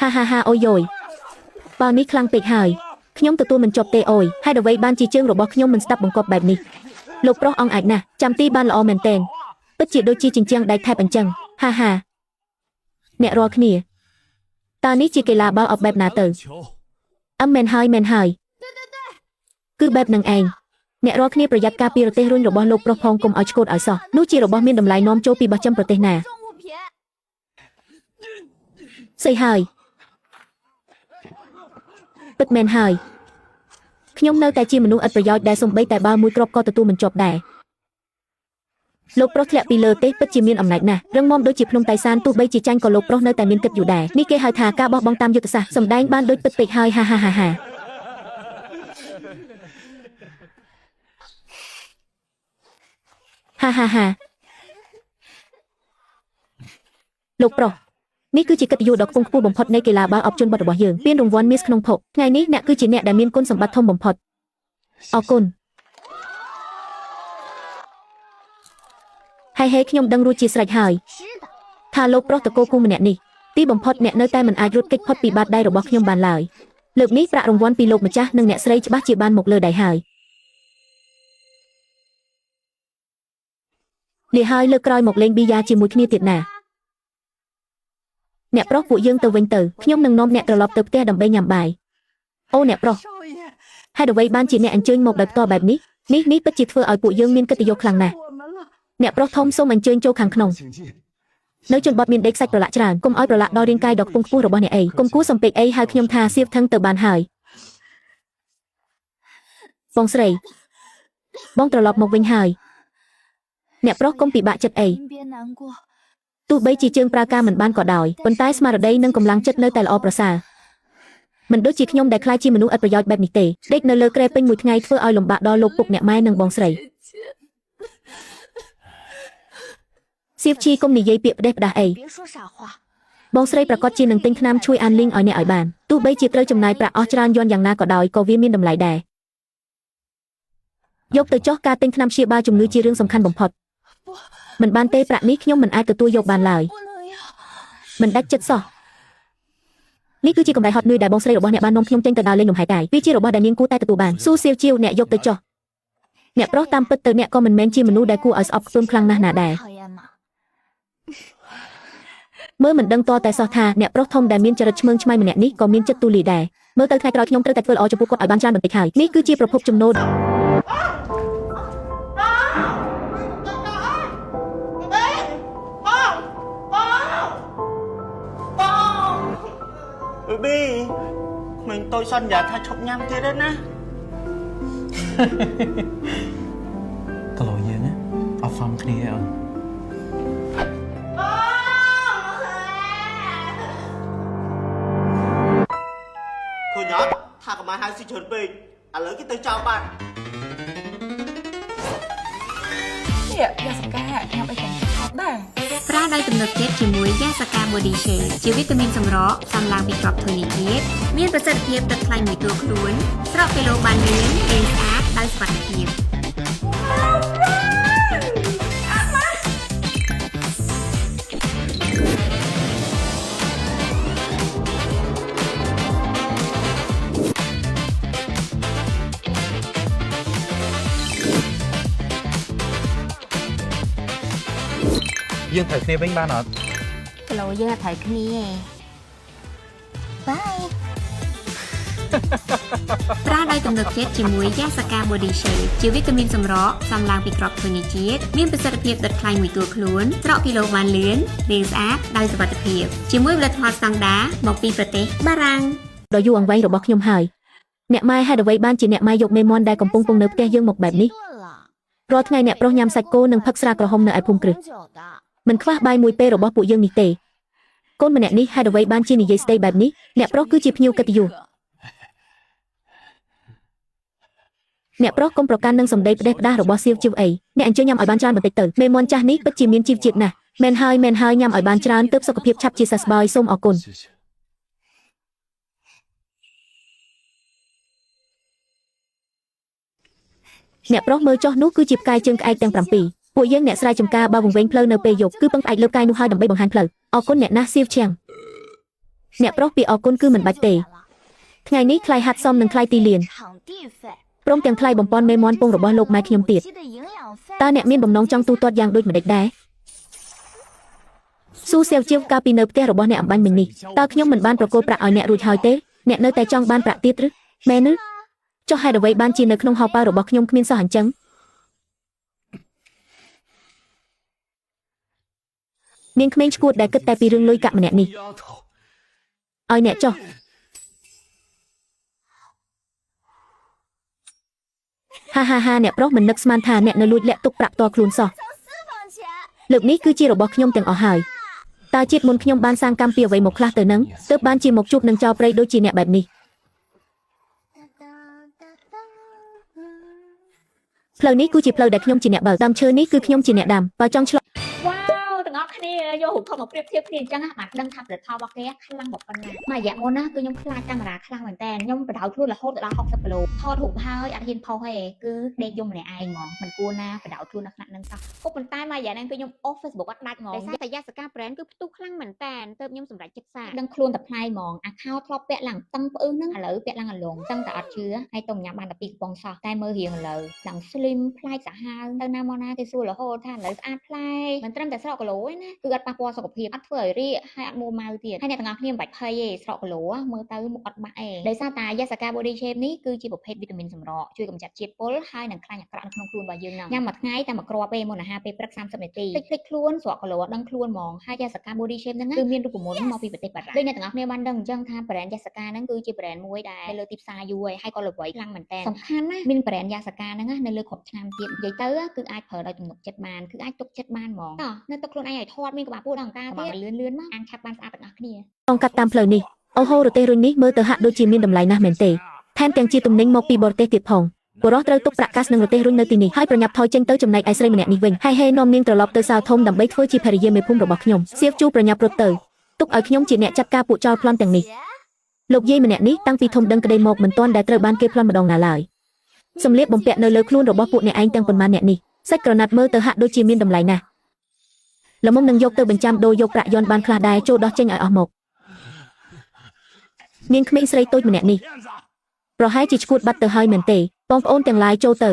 ហាហាហាអូយយយបាល់នេះខ្លាំងពេកហើយខ្ញុំទទួលមិនជាប់ទេអូយហេតុអ្វីបានជាជើងរបស់ខ្ញុំមិនស្ដាប់បង្គាប់បែបនេះលោកប្រុសអង្អាចណាស់ចាំទីបានល្អមែនទែនពិតជាដូចជាជញ្ជាំងដែកថែបអញ្ចឹងហាហាអ្នករាល់គ្នាតើនេះជាកីឡាបាល់អប់បែបណាទៅអឹមមែនហើយមែនហើយគឺបែបនឹងឯងអ្នករាល់គ្នាប្រយ័ត្នការពីរទេះរុញរបស់លោកប្រុសផងកុំឲ្យឆ្កួតឲ្យសោះនោះជារបស់មានតម្លៃនាំចូលពីបោះចិមប្រទេសណាស្អីហើយពិតមែនហើយខ្ញុំនៅតែជាមនុស្សឥតប្រយោជន៍ដែលសំបីតែបាល់មួយគ្រាប់ក៏ទទួលមិនជាប់ដែរលោកប្រុសធ្លាក់ពីលើទេពិតជាមានអំណាចណាស់រឹងមាំដូចជាភ្នំតៃសានទោះបីជាចាញ់ក៏លោកប្រុសនៅតែមានគិតយូរដែរនេះគេហៅថាការបោះបង់តាមយុទ្ធសាស្ត្រសម្ដែងបានដូចពិតពេកហើយហាហាហាហាហាហាហាលោកប្រុសនេះគឺជាកិត្តិយសដ៏ខ្ពង់ខ្ពស់បំផុតនៃកីឡាបាល់អប់ជនបទរបស់យើងពានរង្វាន់មាសក្នុងភពថ្ងៃនេះអ្នកគឺជាអ្នកដែលមានគុណសម្បត្តិធំបំផុតអរគុណហេហេខ្ញុំដឹងរួចជាស្រេចហើយថាលោកប្រុសតកោគូម្នាក់នេះទីបំផុតអ្នកនៅតែមិនអាចរត់គេចផុតពីបាតដៃរបស់ខ្ញុំបានឡើយលើកនេះប្រាក់រង្វាន់ពីលោកម្ចាស់និងអ្នកស្រីច្បាស់ជាបានមកលើដៃហើយលាហើយលើកក្រោយមកលេងប៊ីយ៉ាជាមួយគ្នាទៀតណាអ្នកប្រុសពួកយើងទៅវិញទៅខ្ញុំនឹងនាំអ្នកត្រឡប់ទៅផ្ទះដើម្បីញ៉ាំបាយអូអ្នកប្រុសហេតុអ្វីបានជាអ្នកអញ្ជើញមកដោយផ្ទាល់បែបនេះនេះពិតជាធ្វើឲ្យពួកយើងមានកិត្តិយសខ្លាំងណាស់អ្នកប្រុសធំសូមអញ្ជើញចូលខាងក្នុងនៅជនបទមានដេកសាច់ប្រឡាក់ច្រើនកុំឲ្យប្រឡាក់ដល់រាងកាយដ៏ខ្ពង់ខ្ពស់របស់អ្នកអីកុំគួរសំពេកអីហៅខ្ញុំថាសៀវថឹងទៅបានហើយបងស្រីបងត្រឡប់មកវិញហើយអ្នកប្រុសកុំពិបាកចិត្តអីទោះបីជាជើងប្រើការមិនបានក៏ដោយប៉ុន្តែស្មារតីនិងកម្លាំងចិត្តនៅតែល្អប្រសើរមិនដូចជាខ្ញុំដែលខ្លាចជាមនុស្សឥតប្រយោជន៍បែបនេះទេដេកនៅលើគ្រែពេញមួយថ្ងៃធ្វើឲ្យលំបាកដល់លោកពុកអ្នកម៉ែនិងបងស្រីសៀវឈីកុំនិយាយពាក្យផ្ដេសផ្ដាស់អីបងស្រីប្រកាសជានឹងទិញថ្នាំជួយអានលីងឲ្យអ្នកឲ្យបានទោះបីជាត្រូវចំណាយប្រាក់អស់ច្រើនយន់យ៉ាងណាក៏ដោយក៏វាមានតម្លៃដែរយកទៅចោះការទិញថ្នាំព្យាបាលជំងឺជារឿងសំខាន់បំផុតមិនបានទេប្រាក់នេះខ្ញុំមិនអាចទទួលយកបានឡើយមិនដាច់ចិត្តសោះនេះគឺជាកម្រៃហត់នឿយដែលបងស្រីរបស់អ្នកបាននាំខ្ញុំចេញទៅដើរលេងលំហែកាយវាជារបស់ដែលនាងគួរតែទទួលបានស៊ូសៀវជាវអ្នកយកទៅចោះអ្នកប្រុសតាមពិតទៅអ្នកក៏មិនមែនជាមនុស្សដែលគួរឲ្យស្អប់ខ្ពើមខ្លាំងណាស់ណាដែរមើលមិនដឹងតតែសោះថាអ្នកប្រុសធំដែលមានចរិតឆ្មើងឆ្មៃម្នាក់នេះក៏មានចិត្តទូលាយដែរមើលទៅថ្ងៃក្រោយខ្ញុំត្រូវតែធ្វើល្អចំពោះគាត់ឲ្យបានច្រើនបន្តិចហើយនេះគឺជាប្រភពចំណូល ប៊ីក្មេងតូចសន្យាថាឈប់ញ៉ាំទៀតណា កលោយើងណាអត់សមគ្នាអើ ឃើញអត់ថាកុំឲ្យហៅស៊ីច្រើនពេកឥឡូវគេទៅចោលបាត់ នេះយ៉ាសកាញ៉ាំអីក៏ថប់ដែរ ប្រើដោយទំនុកចិត្តជាមួយយ៉ាសាកា Body Shake ជាវីតាមីនសម្រកផ្សំឡើងពីគ្រាប់ធញ្ញជាតិមានប្រសិទ្ធភាពដុតខ្លាញ់មួយតួខ្លួនស្រកគីឡូបានលឿនលេងស្អាតដោយសុវត្ថិភាព យើងត្រូវគ្នាវិញបានអត់ គីឡូយើងអត់ត្រូវគ្នាទេបាយប្រើដោយទំនុកចិត្តជាមួយយ៉ាសាកា Body Shake ជាវីតាមីនសម្រកផ្សំឡើងពីគ្រាប់ធញ្ញជាតិមានប្រសិទ្ធភាពដុតខ្លាញ់មួយតួខ្លួនស្រកគីឡូបានលឿនរាងស្អាតដោយសុវត្ថិភាពជាមួយផលិតផលស្តង់ដាមកពីប្រទេសបារាំង ដ៏យូរអង្វែងរបស់ខ្ញុំហើយអ្នកម៉ែហេតុអ្វីបានជាអ្នកម៉ែយកមេមន់ដែលកំពុងពងនៅផ្ទះយើងមកបែបនេះរាល់ថ្ងៃអ្នកប្រុសញ៉ាំសាច់គោនិងផឹកស្រាក្រហមនៅឯភូមិគ្រឹះមិនខ្វះបាយមួយពេលរបស់ពួកយើងនេះទេកូនម្នាក់នេះហេតុអ្វីបានជានិយាយស្ដីបែបនេះអ្នកប្រុសគឺជាភ្ញៀវកិត្តិយសអ្នកប្រុសកុំប្រកាន់នឹងសម្ដីផ្ដេសផ្ដាស់របស់សៀវជីវអីអ្នកអញ្ជើញញ៉ាំឲ្យបានច្រើនបន្តិចទៅមេមន់ចាស់នេះពិតជាមានជីវជាតិណាស់មែនហើយមែនហើយញ៉ាំឲ្យបានច្រើនទើបសុខភាពឆាប់ជាសះស្បើយសូមអរគុណអ្នកប្រុសមើលចុះនោះគឺជាផ្កាយជើងក្អែកទាំង7ពួកយើងអ្នកស្រែចម្ការបើវង្វេងផ្លូវនៅពេលយប់គឺពឹងផ្អែកលើផ្កាយនោះហើយដើម្បីបង្ហាញផ្លូវអរគុណអ្នកណាស់សៀវឈៀង អ្នកប្រុសពីអរគុណគឺមិនបាច់ទេថ្ងៃនេះថ្លៃហាត់សមនិងថ្លៃទីលានព្រមទាំងថ្លៃបំពន់មេមន់ពងរបស់លោកម៉ែខ្ញុំទៀតតើអ្នកមានបំណងចង់ទូទាត់យ៉ាងដូចម្តេចដែរស៊ូសៀវជាវកាលពីនៅផ្ទះរបស់អ្នកអំបញ្ញមិញនេះតើខ្ញុំមិនបានប្រគល់ប្រាក់ឲ្យអ្នករួចហើយទេអ្នកនៅតែចង់បានប្រាក់ទៀតឬមែនឬចុះហេតុអ្វីបានជានៅក្នុងហោប៉ៅរបស់ខ្ញុំគ្មានសោះអញ្ចឹងមានក្មេងឈួតដែលគិតតែពីរឿងលុយកាក់ម្នាក់នេះឲ្យអ្នកចុះហាហាហាអ្នកប្រុសមិននឹកស្មានថាអ្នកនៅលួចលាក់ទុកប្រាក់ផ្ទាល់ខ្លួនសោះលើកនេះគឺជារបស់ខ្ញុំទាំងអស់ហើយតើជាតិមុនខ្ញុំបានសាងកម្មពីអ្វីមកខ្លះទៅនឹងទើបបានជាមកជួបនឹងចោរព្រៃដូចជាអ្នកបែបនេះផ្លូវនេះគឺជាផ្លូវដែលខ្ញុំជាអ្នកបើកដើមឈើនេះគឺខ្ញុំជាអ្នកដាំបើចង់ឆ្លង វ៉ាវទាំងអស់គ្នាយករូបថតមកប្រៀបធៀបគ្នាអញ្ចឹងណាបាទដឹងថាផលិតផលរបស់គេខ្លាំងប៉ុណ្ណាមួយរយៈមុនណាគឺខ្ញុំខ្លាចកាមេរ៉ាខ្លាំងមែនតើខ្ញុំបដៅខ្លួនរហូតដល់60គីឡូថតរូបហើយអត់ហ៊ានផុសទេគឺដេកយំម្នាក់ឯងហ្មងមិនគួរណាបដៅខ្លួនដល់ថ្នាក់ហ្នឹងសោះក៏ប៉ុន្តែមួយរយៈហ្នឹងគឺខ្ញុំអូស Facebook អត់ដាច់ហ្មងដោយសារតែយ៉ាសកា brand គឺផ្ទុះខ្លាំងមែនតើទើបខ្ញុំសម្រេចចិត្តសាកដឹងខ្លួនតែប្លែកហ្មងអាខោធ្លាប់ពាក់ឡើងតឹងផ្អឹសហ្នឹងឥឡូវពាក់ឡើងអលងតឹងតែអត់ជឿហើយទៅញ៉ាំបានតែពីរកំប៉ុងសោះតែមើលរៀងឥឡូវឡើង slim ប្លែកសាហាវទៅណាមកណាគេសួររហូតថាឥឡូវស្អាតប្លែកមិនត្រឹមតែស្រកគីឡូទេណាគឺអត់ប៉ះពាល់សុខភាពអត់ធ្វើឲ្យរាកហើយអត់មួម៉ៅទៀតហើយអ្នកទាំងអស់គ្នាមិនបាច់ភ័យទេស្រកគីឡូមើលទៅមុខអត់បាក់ទេដោយសារតែ Yasaka Body Shape នេះគឺជាប្រភេទវីតាមីនសម្រក់ជួយកម្ចាត់ជាតិពុលហើយនិងខ្លាញ់អាក្រក់នៅក្នុងខ្លួនរបស់យើងហ្នឹងញ៉ាំមួយថ្ងៃតែមួយគ្រាប់ទេមុនអាហារពេលព្រឹក30នាទីភ្លេចៗខ្លួនស្រកគីឡូអត់ដឹងខ្លួនហ្មងហើយ Yasaka Body Shape ហ្នឹងគឺមានរូបមន្តមកពីប្រទេសបារាំងដូចអ្នកទាំងអស់គ្នាបានដឹងអញ្ចឹងថា brand Yasaka ហ្នឹងគឺជា brand មួយដែលនៅលើទីផ្សារយូរហើយហើយក៏ល្បីខ្លាំងមែនតើសំខាន់ណាស់មាន brand Yasaka ហ្នឹងណានៅលើគ្រប់ឆ្នាំទៀតនិយាយទៅគឺអាចប្រើដោយទំនុកចិត្តបានគឺអាចទុកចិត្តបានហ្មងតោះនៅទុកខ្លួនឯងឲ្យធាត់មានក្បាលពោះដល់អង្ការទៀតលឿនលឿនមកអានឆាប់បានស្អាតទាំងអស់គ្នា អងកាត់តាមផ្លូវនេះអូហូរទេះរុញនេះមើលទៅហាក់ដូចជាមានតម្លៃណាស់មែនទេថែមទាំងជាទំនិញមកពីបរទេសទៀតផងបុរសត្រូវទុកប្រាក់កាសនិងរទេះរុញនៅទីនេះហើយប្រញាប់ថយចេញទៅចំណែកឯស្រីម្នាក់នេះវិញហេហេនាំនាងត្រឡប់ទៅសាលធំដើម្បីធ្វើជាភរិយាមេភូមិរបស់ខ្ញុំសៀវជូប្រញាប់រត់ទៅទុកឲ្យខ្ញុំជាអ្នកចាត់ការពួកចោរប្លន់ទាំងនេះលោកយាយម្នាក់នេះតាំងពីធំដឹងក្តីមកមិនទាន់ដែលត្រូវបានគេប្លន់ម្ដងណាឡើយសម្លៀកបំពាក់នៅលើខ្លួនរបស់ពួកអ្នកឯងទាំងប៉ុន្មានអ្នកនេះសាច់ក្រណាត់មើលទៅហាក់ដូចជាមានតម្លៃណាស់ល្មមនឹងយកទៅបញ្ចាំដូរយកប្រាក់យន់បានខ្លះដែរចូលដោះចេញឲ្យអស់មកមានក្មេងស្រីតូចម្នាក់នេះប្រហែលជាឈួតបាត់ទៅហើយមែនទេបងប្អូនទាំងឡាយចូលទៅ